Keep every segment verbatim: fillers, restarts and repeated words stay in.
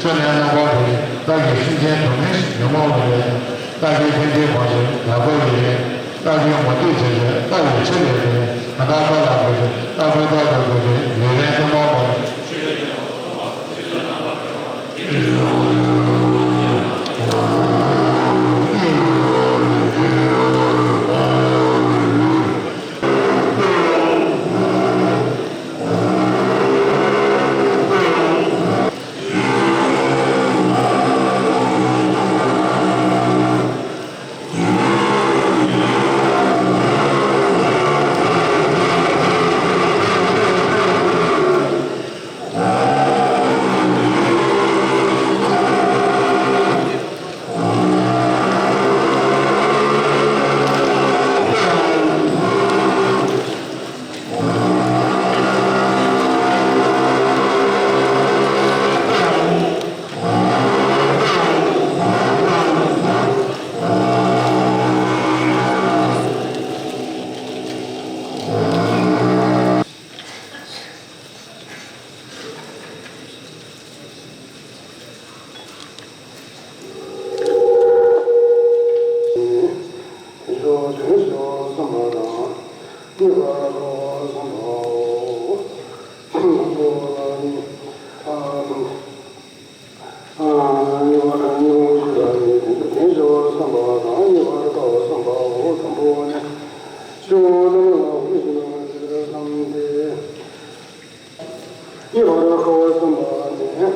ཆོས་ལྡན་རྣམ་པར་གྲོལ་ཏེ་རྟགས་ཀྱི་སེམས་ཅན་དུ་མིན་ཞིང་ཉོན་མོངས་པ་ལས་རྟགས་ཀྱི་སེམས་ཅན་མ་བྱུང་ཡང་དག་པ་ཡི་རྟགས་ཀྱི་མུ་སྟེགས་བྱས་ཏེ་རྟགས་ཀྱི་ཆོས་ལས་ཏེ་གང་དག་པ་ལ་གོས་ཤིང་རྟག་པའི་རྟགས་ཀྱང་གོས་ཤིང་ཡུལ་ལྡན་སྟོང་པ་མ་དེ་ཚོ་དོན་ཞུ་བསམ་པ་དང་། གཉིས་པར་ཁོ་བསམ་པའོ། དང་པོ་ལ་ནི། ཨ། གཉིས་པར་གཉིས་པར་ཞུ་བ་ནི་དོན་ཞུ་བསམ་པ་དང་། གཉིས་པར་ཁོ་བསམ་པའོ། དང་པོ་ནི། སྤྱི་བོ་ལམ་ལ་འོད་ཟེར་བ་ཇི་ལྟར་བསམ་སྟེ། གཉིས་པར་ཁོ་བསམ་པ་ནི།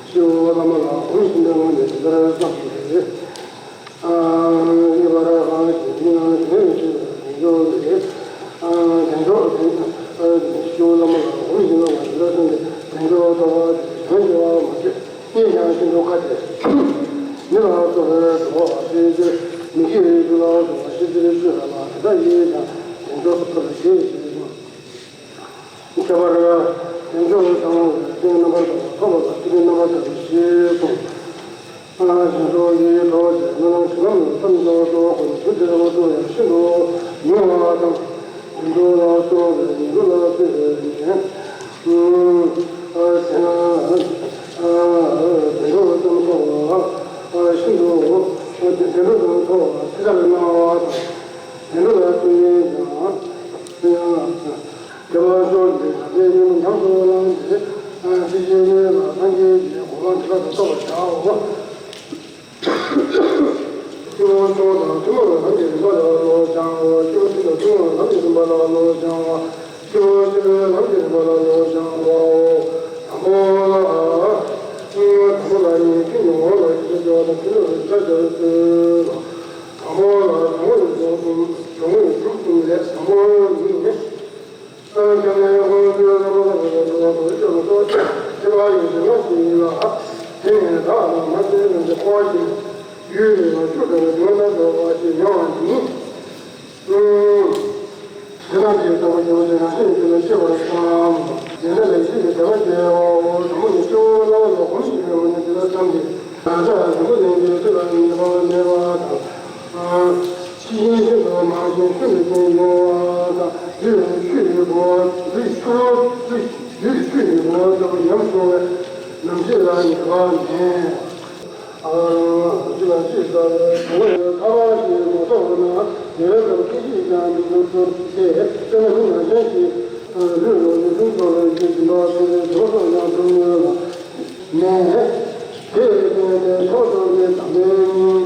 སྤྱི་བོ་ལམ་ལ་འོད་ཟེར་བ་ཇི་ལྟར་བསམ་སྟེ། ཨ། གཉིས་པར་ཁོ་བསམ་པ་ནི་དོན་ཞུ་བའི་དོན་འཇོག་གི། ཨ། དོན་འཇོག་དོན། ཨ། སྤྱི་བོ་ལམ་ལ་འོད་ཟེར་བ་ཇི་ལྟར་བསམ་སྟེ་དོན་འཇོག་ལྟ་བ་དོན་འཇོག་མ་བྱས། གཉིས་ཀྱང་ཤིན་ཏུ་དཀའ་སྟེ། མི་ལ་སོགས་པའི་འགྲོ་བ་སེམས་ཅན་མི་དགེ་བའི་རྒྱུ་ལ་སོགས་པ་ཤེས་ཚུལ་ཤེས་པ་ལ་དེ་དག་གིས་ཀྱང་དོན་འཇོག་ཐུབ་པར་བྱེད་ཅིང་། ཁྱད་པར་དོན་འཇོག་ཚང་བའི་རྟེན་རྣམ་པར་དག་པ་ཐོབ་པ་དང་ཐུབ་པའི་རྣམ་པར་དག་པ་ཞེས་གསུངས། ཨ། ཞིང་སོགས་ཀྱི་གྲོགས་བཅས་རྨི་ལམ་གཞི་ལམ་ལ་ཐོབ་མི་ཐོབ་ཐོབ་པ་ཁོ་ནས་ཆུ་དེ་ལ་ཐོབ་ཡང་ཤིན་ཏུ་མྱོང་བ་དང་། དུད་འགྲོ་ལ་སོགས་པའི་ཉེ་དུ་ལ་སོགས་པའི་ཉེ། ཨ། དེ་ན། ཨ། དུད་འགྲོ་ཙམ་ཐོབ་པ། ཨ། ཤིན་ཏུ། ཨ། དུད་འགྲོ་ཙམ་ཐོབ་པ་ཚིག་ལྟར་སྣང་བ་དང་། དུད་འགྲོ་ལ་སོགས་པའི་ཉེ། དགེ་བ་མཆོག་དང་དགེ་བ་མཆོག་གི་ཐམས་ཅད་ཉོན་མོངས་ཉམས་སུ་བླངས་ཏེ། ཨ། ཇི་སྙེད་ལ་སངས་རྒྱས་ཀྱི་གོ་འཕང་དེ་དག་ཏུ་ཐོབ་པར་བྱའོ། ཐུན་མོང་མཆོག་དང་ཐུན་མོང་ལམ་གྱི་རིམ་པ་ལ་བློ་སྦྱང་བ། སྐྱེས་བུ་ཐུན་དང་ཐུན་མོང་ལམ་གྱི་རིམ་པ་ལ་བློ་སྦྱང་བ། སྐྱེས་བུ་སྤྱི་དོན་ལམ་གྱི་རིམ་པ་ལ་བློ་སྦྱང་བའོ། དང་པོ་ལ། དང་པོ་ལ་ནི་ཐུན་གྱི་ངོ་བོ་ལ་ཡིག་ཆ་སྦྱོར་བ་དང་ཐུན་མོང་ལ་ཡིག་ཆ་སྦྱར་ཚུལ་ལ། དང་པོ་ལ་དང་པོ་ནི་སྦྱོར་གསུམ། དང་པོ་ནི་སྒྲུབ་གསུམ་ལས། དང་པོ་ནི། ཕྱི་ཤིང་ཤིན་ཏུ་མང་ཞིང་ཤིན་ཏུ་ཆེན་པོ་ཡོད་པ་དང་། རི་ཆུ་ཡི་སྒོ། རི་ཆུ། རི་ཆུ་ཡི་སྒོ་ལྟ་བུ་ཉམས་སོང་བས་ནམ་ཞིག་ལ་ཉེས་པ་མེད། ཨ། ཅི་ལ་ཅི་ལྟར་དུ་ཐ་མ་ཞིག་མ་ཐོབ་ན། དེ་ལྟར་སྐད་ཅིག་ཀྱང་མི་འགྱུར་ཏེ། དཔེར་ན་མི་ནག་ཅན་ཞིག་ལུས་ལ་ཡིད་གསུམ་ཚོགས་པའི་རྒྱུ་སྦྱིན་པ་ཕུལ་བའི་དོན་སོགས་ཀྱང་སྒྲུབ་ནུས་པ། མེད། དེ་ལྟར་ཐོག་ཐོག་ནས་དམ་པའི་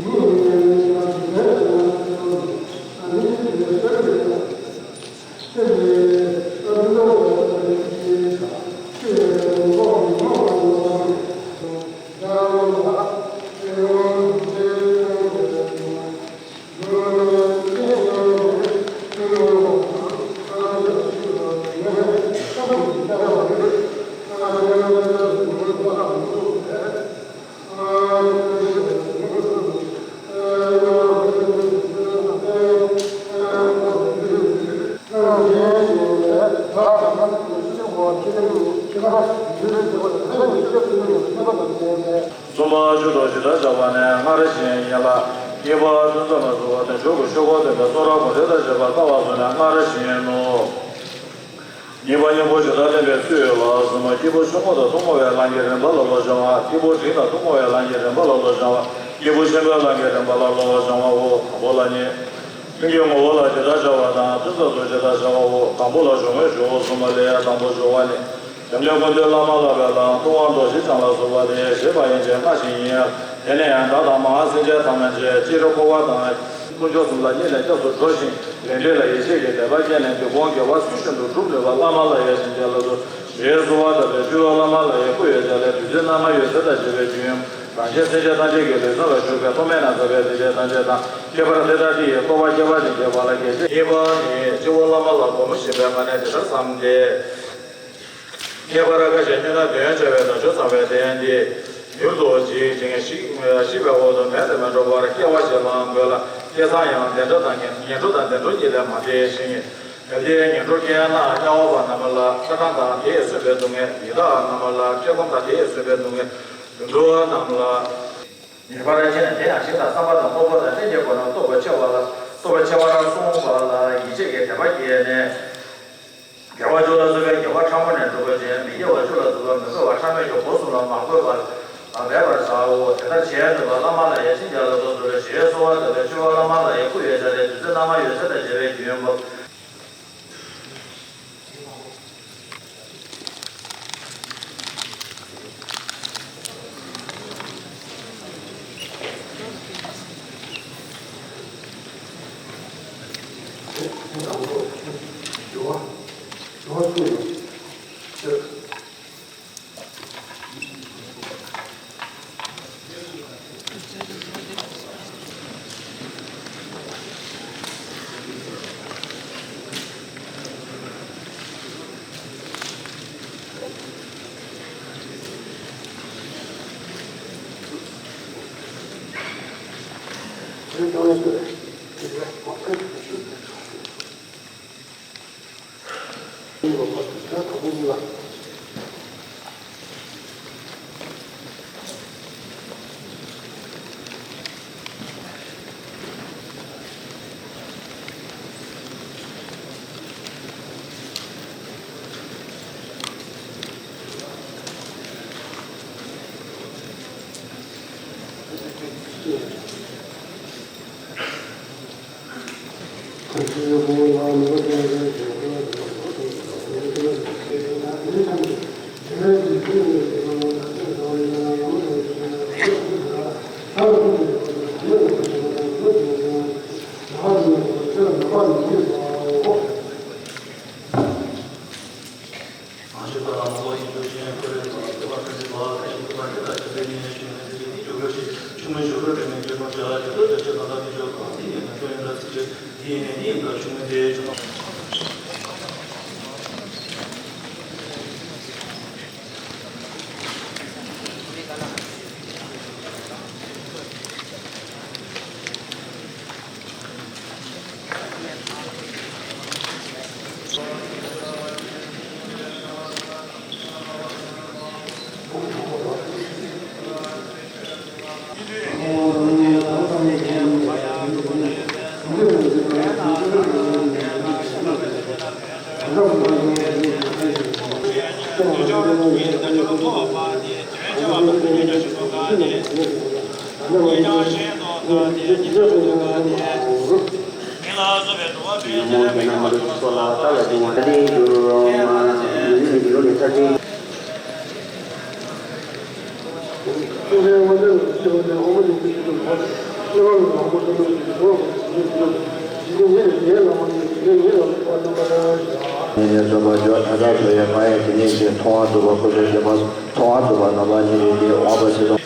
ཉིད་ཉིད་ལ་མེད་པ་ཉིད་ལ་མེད་པ་ཉིད་ལ་མེད་པ། གསུམ་པ་ཆུ་དང་ཇི་ལྟར་བཞག་པ་ནས་སྔར་བཞིན་ཡན་ལག་གཉིས་པ་ཐུན་མཚམས་ལ་སོགས་པ་དང་མཇུག་གི་ཤོ་ལོ་ཀ་བདུན་པའི་གསུང་རབ་ཀུན་གྲོལ་དང་བཅས་པ་ལྟ་བ་སོགས་ནས་སྔར་བཞིན་ནོ། གཉིས་པ་སྙིང་པོ་ཞེ་དྲག་བསྟན་པའི་ཚུལ་ལ་གསུམ། སྐྱེས་བུ་ཆུང་ངུ་དང་ཐུན་མོང་བའི་ལམ་གྱི་རིམ་པ་ལ་བློ་སྦྱང་བ། སྐྱེས་བུ་འབྲིང་དང་ཐུན་མོང་བའི་ལམ་གྱི་རིམ་པ་ལ་བློ་སྦྱང་བ། སྐྱེས་བུ་ཆེན་པོའི་ལམ་གྱི་རིམ་པ་ལ་བློ་སྦྱང་བའོ། དང་པོ་ལ་ནི། ཀུན་གྱི་ངོ་བོ་ལ་ཇི་ལྟར་བྱ་བ་དང་། ཕུན་སུམ་ཚོགས་ཇི་ལྟར་བྱ་བའོ། དང་པོ་ལ་གཞུང་མའི་ཇོ་བོ་གསུམ་པ་ལས། དང་པོ་སྦྱོར་བ་ནི། འཇམ་དཔལ་ཀུན་འདུས་བླ་མ་ལ་ཕན་ལ། ལྟུང་བ་འདོར་ཞིང་སྦྱངས་ལ་སོགས་པ་སྟེ་ཞེས་པ་ཡན་ཆད་ལྔ་ཞིག་ཡིན། དེ་ནས་ཡང་བདག་དང་མ་ཧཱ་སེང་ཆེན་ཐ་མལ་ཆེ་སྤྱིར་འཁོར་བ་དང་། དཀོན་མཆོག་གསུམ་ལ་སྙིང་ནས་སྐྱབས་སུ་འགྲོ་ཞིང་ལས་འབྲས་ལ་ཡིད་ཆེས་ཀྱི་དད་པ་བསྐྱེད་ནས་འདི་སྒོམ་དགེ་བ་ཚུལ་བཞིན་དུ་སྒྲུབ་ནུས་པ་བླ་མ་ལ་ཡང་ཞིང་རྒྱ་ལ་སོགས་ཞེས་གསོལ་བ་བཏབ་པས་སྤྱི་བོར་བླ་མ་ལ་ཡང་སྐུ་ཡོད་ཅག་ལས་བདུད་རྩི་སྣ་ལྔ་ཡོད་ཚད་དང་བཅས་པའི་རྒྱུན། རང་གཞན་སེམས་ཅན་ཐམས་ཅད་ཀྱི་ལུས་ཟིན་ལ་ཞུགས་པའི་ཐོག་མེད་ན་ཚ་བའི་སྡིག་སྒྲིབ་ཐམས་ཅད་དང་། ཁྱད་པར་དེ་དག་དེ་ཡི་རྟོགས་པ་ཁྱད་པར་ཅན་སྐྱེ་བ་ལ་གལ་ཆེ། གཉིས་པ་ནི་སྤྱི་བོར་བླ་མ་ལ་སྒོམ་ཞིང་པའི་ངང་ནས་འདི་ལྟར་བསམས་ཏེ། ཁྱད་པར་ཁ་ཅིག་སྨྱུང་གནས་འདོད་ཡོན་བྱ་བའི་དལ་འབྱོར་བསམ་པའི་རྟེན་འདི། མྱུར་དུ་འཇིག་ཅིང་ཤི་ཤི་བའི་འོག་ཏུ་མེད་དུ་མི་འགྲོ་བར་སྐྱེ་བ་ཞིག་བླང་དགོས་ལ། སྐྱེས་ཙང་ཡང་བདེ་འགྲོ་དང་ངན་ངན་འགྲོ་དང་བདེ་འགྲོ་གཉིས་ལས་མ་འདས་ཤིང་། གལ་ཏེ་ངན་འགྲོར་སྐྱེས་ན་དམྱལ་བ་རྣམས་ལ་ཚ་གྲང་དང་དེས་གསོད་པའི་སྡུག་བསྔལ། ཡི་དྭགས་རྣམས་ལ་བཀྲེས་སྐོམ་དང་དེས་གསོད་པའི་སྡུག་བསྔལ། དུད་འགྲོ་རྣམས་ལ། ངེས་པར་བྱས་ནས་དེ་ཡང་ཞིང་དང་བསམ་པ་དང་རྟོག་པ་དང་ལྷན་སྐྱེས་སྒོ་ནས་རྟོགས་པ་ཆེ་བ་ལ་རྟོགས་པ་ཆེ་བར་གསུངས་པ་ལ་ཡིད་ཆེས་ཀྱི་དད་པ་བསྐྱེད་ནས། དགེ་བ་བཅུ་ལ་སོགས་པའི་དགེ་བ་ཕྲ་མོ་ནས་སྒྲུབ་པ་ཅན། མི་དགེ་བ་བཅུ་ལ་སོགས་པ་མི་དགེ་བ་ཕྲ་མོའི་སྒོ་གསུམ་ལ་མ་འགོད་པར་འབད་པར་བྱའོ། དེ་ལྟར་བྱས་ནུས་པ་བླ་མ་ལ་ཡང་ཞིང་རྒྱ་ལ་སོགས་སུ་རེ་ཞེས་གསོལ་བ་བཏབ་པས་སྤྱི་བོར་བླ་མ་ལ་ཡང་སྐུ་ཡོད་ཅག་ལས་བདུད་རྩི་སྣ་ལྔ་ཡོད་ཚད་དང་བཅས་པའི་རྒྱུན་བབས། ནས་ནས་སོ་པ་ཇོ་ཐ་ད་ཐོ་ཡ་མ་ཡ་དེ་ནས་ཀྱི་མཐོང་བ་ཐུབ་པ་ཁོ་ཚོ་བྱེད་པ་མཐོང་བ་ཐུབ་པ་ནོ་མ་ཉིད་ནས་འོང་བ་ཞིག་དང་།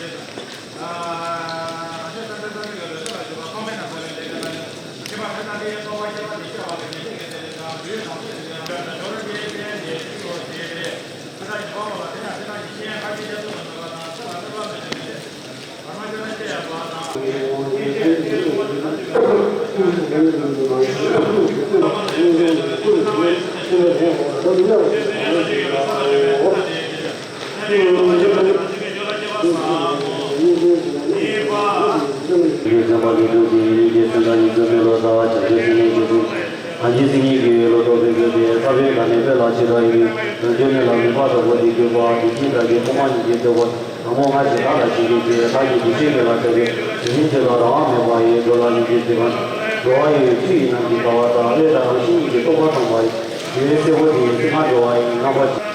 གང་ཞིག་སེམས་ཉིད་ཀྱི་བློ་རྟོག་པའི་རྒྱུད་དེ་ས་བོན་གང་ནས་སྤེལ་ལ་ཇི་ལྟར་ཡིན། རང་རྒྱུད་ནི་ལ་མུན་པ་དང་པོ་དེ་གྱུར་པ། དེ་བཞིན་བདག་གི་ཕུང་པོ་ཉིད་ཀྱི་ལྟེ་བ་དང་པོ་སྔར་བཞིན་བདག་ལ་བྱིན་གྱིས་བརླབས། བདག་གི་བདེ་གཤེགས་པའི་ལྷ་ཐེག་པའི་དེ་བཞིན་གཤེགས་པ་རང་དབང་མེད་པ་ཡི་འགྲོ་ལ་ཉིད་ཀྱི་གཟི་བརྗིད་འགྲོ་བ་ཡི་ཆོས་ཡིན་ནམ་གྱི་དགའ་བ་དང་བློས་བཏང་རང་བཞིན་ཉིད་ཀྱི་རྟོགས་པ་ཐོབ་པ་ཡི་ཡུལ་སེར་པོ་དེ་ཡི་ཚིག་རྐང་འགྲོ་བ་ཡི་རྣམ་པ་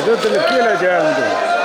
དེ་དེ་ལ་སྐད་ལ་རྒྱག་ཡོང་དུས།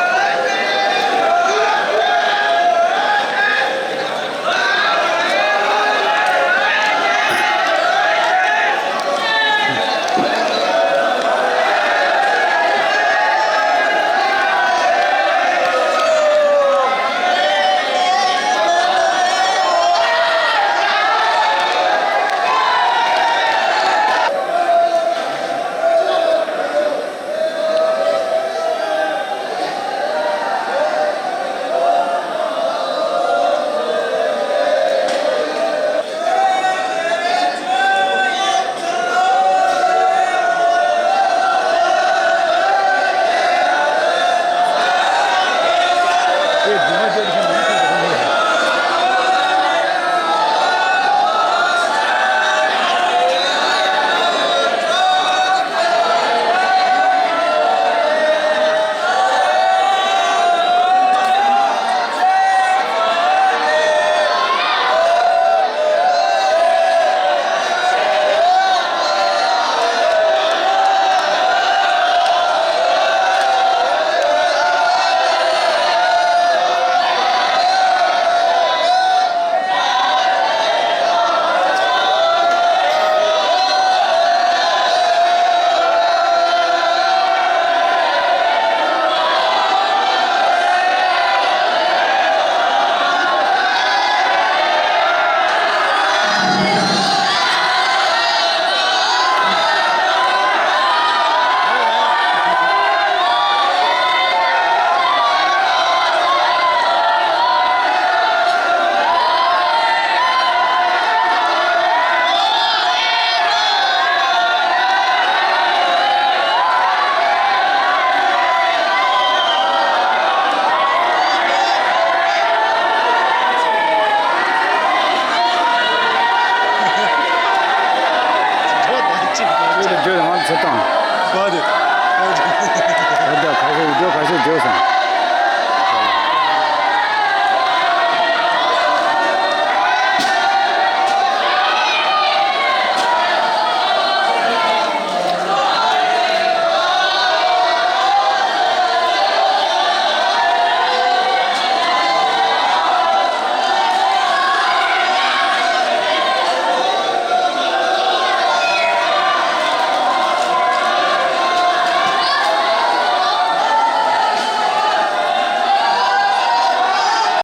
ཁྱོད་ང་ཚོ་དང་། ག་དེ། ཁ་ཤས་ཁ་ཤས་བརྗོད་སོང་།